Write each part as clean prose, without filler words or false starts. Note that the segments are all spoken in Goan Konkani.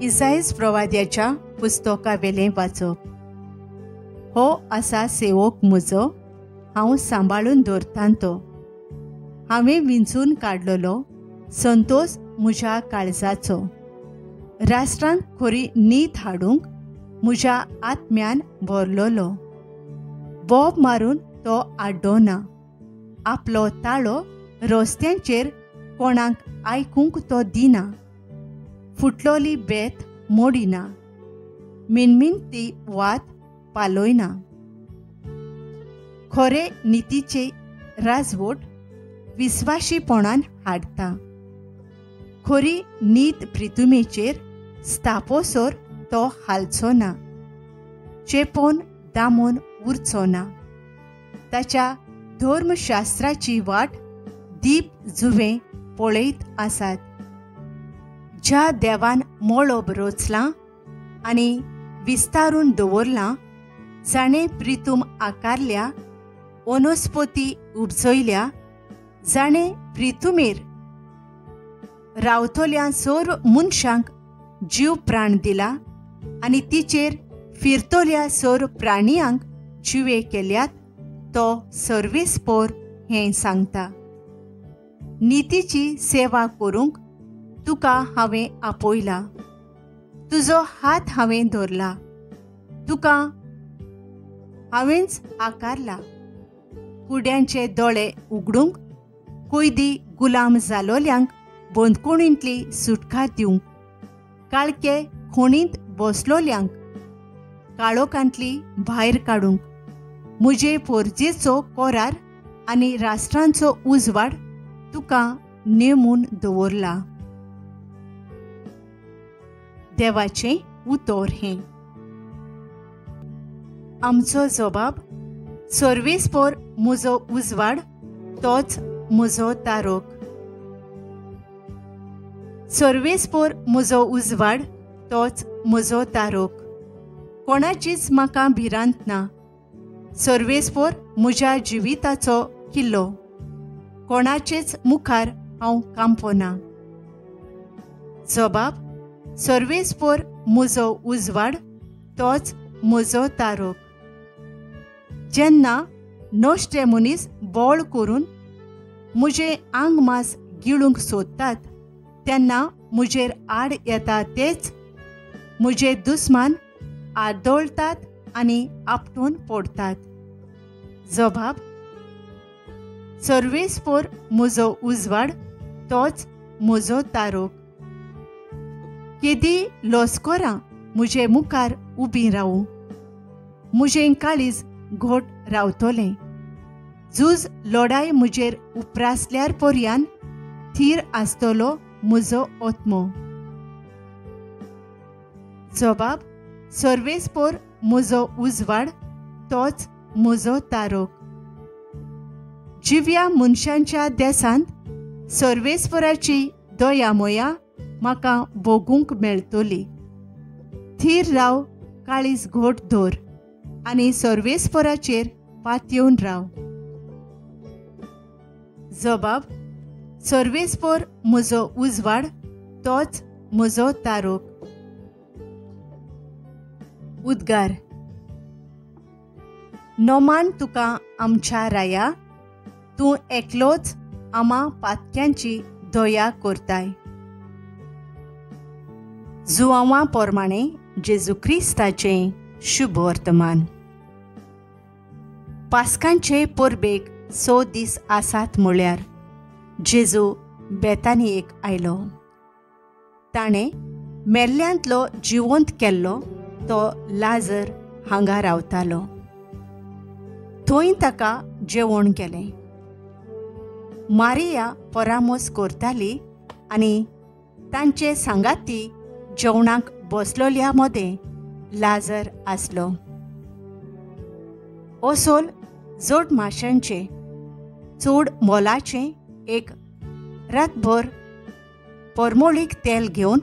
इसाईस प्रवाद्याच्या पुस्तकावेलें वाचप. हो आसा सेवक म्हजो, हांव सांबाळून दवरतां तो. हांवें विंचून काडलेलो संतोस म्हज्या काळजाचो. राष्ट्रांत खरी नीत हाडूंक म्हज्या आत्म्यान भरलेलो. बोब मारून तो आड्डोना, आपलो ताळो रस्त्यांचेर कोणाक आयकूंक तो दिना. फुटलोली बेत मोडिना, मिनमिनती वात पालयना. खरे नितीचे राजवट विस्वाशीपणान हाडटा. खरी नीत प्रितुमेचेर स्थापोसर तो हालचो ना, चेपोन दामून उरचो ना. ताच्या धर्मशास्त्राची वाट दीप जुवें पळयत आसात. ज्या देवान मळब रचलां आनी विस्तारून दवरलां, जाणें प्रितूम आकारल्या, वनस्पती उपजयल्या, जाणें प्रितुमेर रावतल्या सर्व मनशांक जीव प्राण दिला आनी तिचेर फिरतल्या सर्व प्राणयांक जिवे केल्यात, तो सर्वेस्पोर हें सांगता. नितीची सेवा करूंक तुका हांवें आपयला, तुजो हात हांवें धरला, तुका हांवेंच आकारला. कुड्यांचे दोळे उगडूंक, कोयदी गुलाम जालोल्यांक बंदखणींतली सुटका दिवंक, काळके खोणींत बसलोल्यांक काळोखांतली भायर काडूंक, म्हजे पोरजेचो कोरार आनी राष्ट्रांचो उजवाड तुका नेमून दवरला. देवाचें उतर हें. आमचो जबाब: सर्वेस्पोर म्हजो उजवाड, तोच म्हजो तारोक. सर्वेस्पोर म्हजो उजवाड, तोच म्हजो तारोक. कोणाचीच म्हाका भिरांत ना. सर्वेस्पोर म्हज्या जिविताचो किल्लो, कोणाचेच मुखार हांव कांपना. जबाब: सर्वेस्पोर म्हजो उजवाड, तोच म्हजो तारोक. जेन्ना नश्टे मनीस बळ करून म्हजें आंग मास गिळूंक सोदतात, तेन्ना म्हजेर आड येता तेच म्हजे दुस्मान आदोळटात आनी आपटून पडटात. जबाब: सर्वेस्पोर म्हजो उजवाड, तोच म्हजो तारोक. केदी लस्करां म्हजे मुखार उबीं रावूं, म्हजें काळीज घोट रावतलें. झूज लडाय म्हजेर उप्रासल्यार पर्यान थीर आसतलो म्हजो आत्मो. जबाब: सर्वेस्पोर म्हजो उजवाड, तोच म्हजो तारोक. जिव्या मनशांच्या देसांत सर्वेस्पोराची दयामया म्हाका भोगूंक मेळटली. थीर राव, काळीज घोट धर आनी सर्वेस्पोराचेर पातयेवन राव. जबाब: सर्वेस्पोर म्हजो उजवाड, तोच म्हजो तारोक. उद्गार: नोमान तुका आमच्या राया, तूं एकलोच आमा पातक्यांची दया करताय. जुआंवा पोरमाणें जेजू क्रिस्ताचें शुभ वर्तमान. पास्कांचे परबेक 6 दीस आसात म्हळ्यार जेजू बेतानियेक आयलो. ताणें मेल्ल्यांतलो जिवंत केल्लो तो लाजर हांगा रावतालो. थंय ताका जेवण केलें. मारिया परामोस करताली आनी तांचे सांगाती जेवणाक बसलोल्या मदें लाजर आसलो. असोल जोड माशांचें चड मोलाचें एक रातभर परमोळीक तेल घेवन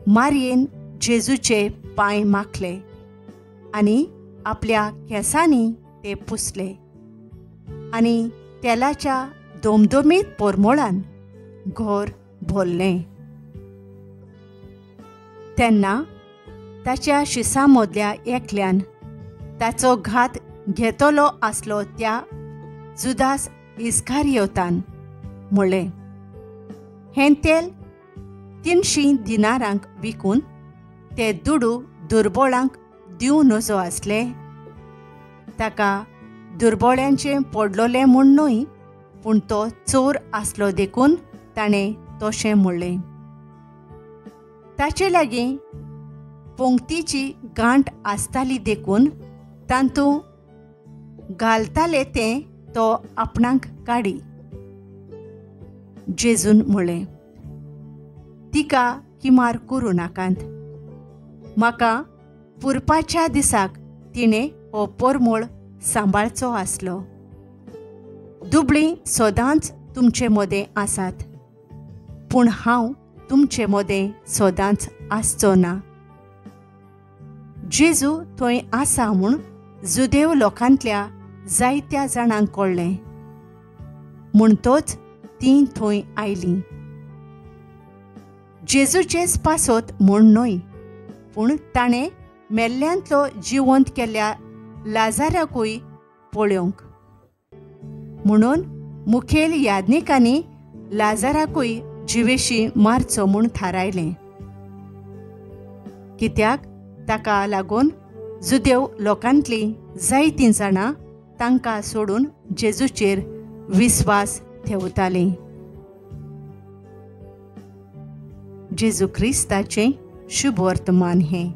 मारयेन जेजूचे पांय माखले आनी आपल्या केंसांनी ते पुसले आनी तेलाच्या दोमदोमीत परमोळान घर भरलें. तेन्ना ताच्या शिसां मदल्या एकल्यान ताचो घात घेतलो आसलो त्या जुदास इस्कारियोतान म्हणलें, हें तेल 300 दिनारांक विकून ते दुडू दुर्बोळांक दिवं नजो आसले? ताका दुर्बोळ्यांचें पडलोलें म्हूण न्हय, पूण तो चोर आसलो देखून ताणें तशें म्हणलें. ताचे लागीं पोंगतीची गांठ आसताली देखून तातूंत घालताले तें तो आपणाक काडी. जेजून म्हणलें, तिका किमार करूं नाकात. म्हाका पुरपाच्या दिसाक तिणें हो पोरमोळ सांबाळचो आसलो. दुबळीं सदांच तुमचे मदें आसात, पूण हांव तुमचे मदें सदांच आसचो ना. जेजू थंय आसा म्हूण जुदेव लोकांतल्या जायत्या जाणांक कळ्ळें, म्हणटोच तीं थंय आयलीं. जेजूचेच पासत म्हूण न्हय, पूण ताणें मेल्ल्यांतलो जिवंत केल्ल्या लाजाराकूय पळोवंक. म्हणून मुखेल याज्ञिकांनी लाजाराकूय जिवेशी मारचो म्हूण थारायलें, कित्याक ताका लागून जुदेव लोकांतलीं जायतीं जाणां तांकां सोडून जेजूचेर विस्वास ठेवतालीं. जेजू क्रिस्ताचें शुभ वर्तमान हें.